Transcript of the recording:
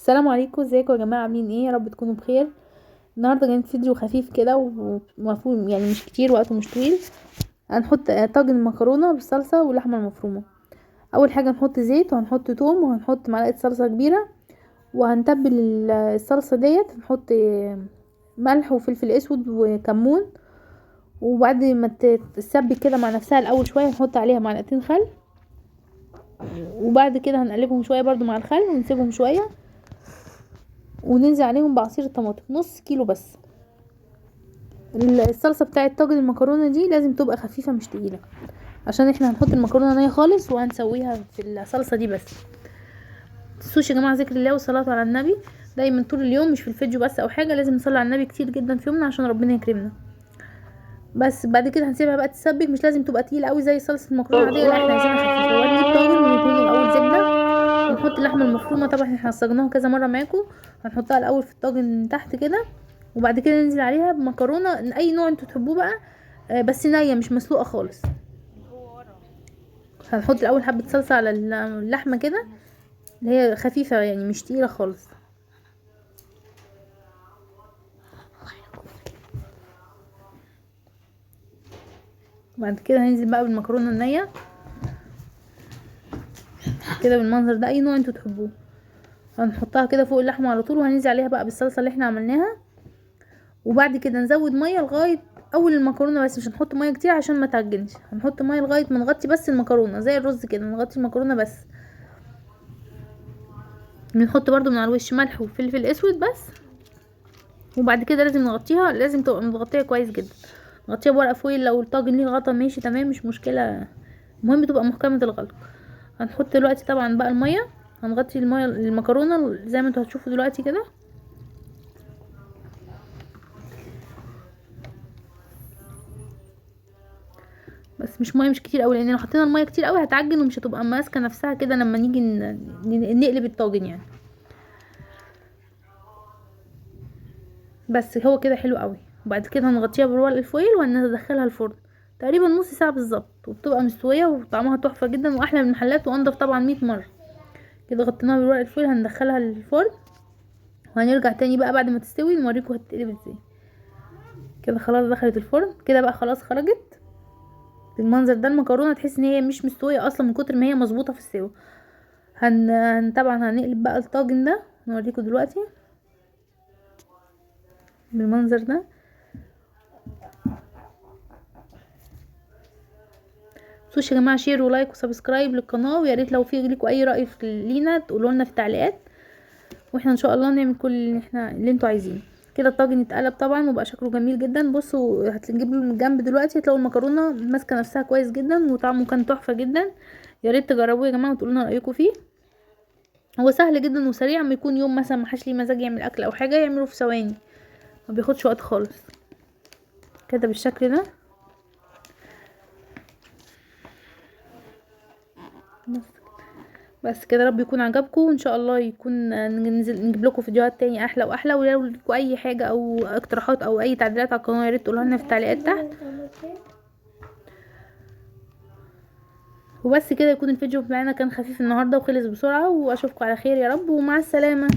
السلام عليكم، ازيكم يا جماعة؟ عاملين ايه؟ يا رب تكونوا بخير. النهارده جايين فيديو خفيف كده ومفهوم، يعني مش كتير، وقته مش طويل. هنحط طاجن مكرونه بالصلصه واللحمة المفرومه. اول حاجة نحط زيت، وهنحط توم، وهنحط معلقه صلصه كبيرة، وهنتبل الصلصه ديت. هنحط ملح وفلفل اسود وكمون، وبعد ما تتسبك كده مع نفسها الاول شوية هنحط عليها معلقتين خل، وبعد كده هنقلبهم شوية برضو مع الخل ونسيبهم شوية، وننزل عليهم بعصير الطماطم نص كيلو بس. الصلصه بتاعه طاجن المكرونه دي لازم تبقى خفيفة مش تقيلة، عشان احنا هنحط المكرونه نيه خالص وهنسويها في الصلصه دي بس. متنسوش يا جماعة ذكر الله والصلاة على النبي دايما طول اليوم، مش في الفيديو بس او حاجة، لازم نصلي على النبي كتير جدا في يومنا عشان ربنا يكرمنا. بس بعد كده هنسيبها بقى تتسبك، مش لازم تبقى تقيلة قوي زي صلصه المكرونه العادية، لا احنا عايزينها خفيفة. وهنجيب طاجن وندهنه الاول زبدة، ونحط اللحمة المفرومه، طبعا احنا عصجناها كذا مرة معاكم. هنحطها الاول في الطاجن تحت كده، وبعد كده ننزل عليها بمكرونه اي نوع انتوا تحبوه بقى، بس نيه مش مسلوقة خالص. هنحط الاول حبه صلصه على اللحمة كده اللي هي خفيفة يعني مش تقيلة خالص. بعد كده هننزل بقى بالمكرونه النية كده بالمنظر ده، اي نوع انتوا تحبوه. هنحطها كده فوق اللحمة على طول، وهننزل عليها بقى بالصلصه اللي احنا عملناها. وبعد كده نزود مية لغاية اول المكرونه بس، مش هنحط مية كتير عشان ما تعجنش. هنحط مية لغاية ما نغطي بس المكرونه زي الرز كده، نغطي المكرونه بس. بنحط برده من على الوش ملح وفلفل اسود بس. وبعد كده لازم نغطيها، لازم تبقى متغطيه كويس جدا. نغطيها بورقه فويل لو الطاجن ليه غطا، ماشي تمام مش مشكلة، المهم تبقى محكمة الغلق. هنحط دلوقتي طبعا بقى المية، هنغطي المية المكرونه زي ما انتوا هتشوفوا دلوقتي كده. بس مش مية مش كتير قوي، لان لو حطينا المية كتير قوي هتعجن ومش هتبقى ماسكه نفسها كده لما نيجي نقلب الطاجن يعني. بس هو كده حلو قوي. وبعد كده هنغطيها بالورق الفويل وهندخلها الفرن تقريبا نص ساعة بالظبط، وبتبقى مستوية وطعمها تحفة جدا واحلى من المحلات وانضف طبعا 100 مرة. كده غطيناها بالورق الفويل، هندخلها الفرن وهنرجع تاني بقى بعد ما تستوي نوريكم هتتقلب ازاي. كده خلاص دخلت الفرن، كده بقى خلاص خرجت بالمنظر ده. المكرونه تحس ان هي مش مستوية اصلا من كتر ما هي مظبوطة في السوا. طبعا هنقلب بقى الطاجن ده نوريكم دلوقتي بالمنظر ده. متنسوش يا جماعة share و like و subscribe للقناة، ويا ريت لو في ليكوا اي راي لينا تقولوا لنا في التعليقات، واحنا ان شاء الله نعمل كل اللي انتوا عايزينه. كده الطاجن اتقلب طبعا وبقى شكله جميل جدا. بصوا هتجيب له من الجنب دلوقتي، هتلاقوا المكرونه ماسكه نفسها كويس جدا وطعمه كان تحفة جدا. يا ريت تجربوه يا جماعة وتقولوا لنا رايكم فيه. هو سهل جدا وسريع، اما يكون يوم مثلا ما حدش ليه مزاج يعمل اكل او حاجة يعمله في ثواني، ما بياخدش وقت خالص. كده بالشكل ده. بس كده رب يكون عجبكم، وان شاء الله يكون ننزل نجيب لكم فيديوهات تاني احلى واحلى. ولو لكم اي حاجة او اقتراحات او اي تعديلات على القناة يا ريت تقولوها لنا في التعليقات تحت. وبس كده يكون الفيديو بتاعنا كان خفيف النهارده وخلص بسرعة، واشوفكم على خير يا رب، ومع السلامة.